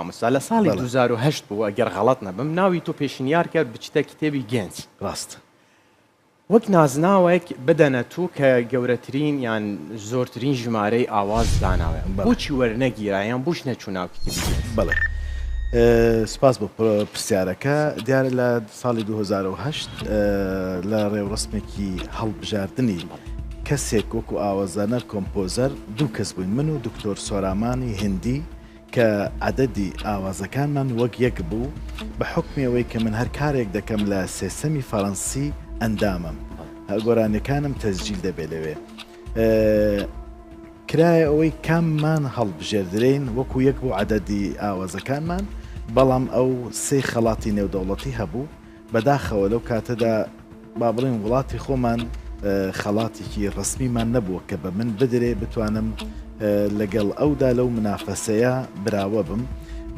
مامۆستا لە ساڵی بەڵێ. 2008 بوو ئەگەر غەڵەت نەبم ناوی تۆ پێشنیار کرد بچیتە کتێبی گێنج. ڕاستە. وەک نازناوێک بدەنە تۆ کە گەورەترین یان زۆرترین ژمارەی ئاواز داناوە بەڵێ. بۆچی وەرنەگیرا یان بۆچ نەچوو ناو کتێبی گێنج؟ بەڵێ سوپاس بۆ پرسیارەکە. دیارە لە ساڵی 2008 لە ڕێوڕەسمێکی هەڵبژاردنی کەسێک وەکو ئاوازدانەر کۆمپۆزەر دوو کەس بووین من و دکتۆر سۆرامانی هندی کە عەدەدی ئاوازەکانمان وەک یەک بوو، بە حوکمی ئەوەی کە من هەر کارێک دەکەم لە سێسەمی فەرەنسی ئەندامم، گۆرانیەکانم تەسجیل دەبێ لەوێ. کرایە ئەوەی کاممان هەڵبژێردرێین وەکو یەک بوو عەدەدی ئاوازەکانمان، بەڵام ئەو سێ خەڵاتی نێودەوڵەتی هەبوو، بەداخەوە لەو کاتەدا با بڵێین وڵاتی خۆمان خەڵاتێکی ڕەسمیمان نەبووە کە بە من بدرێ بتوانم لەگەڵ ئەودا لەو منافەسەیە براوە بم.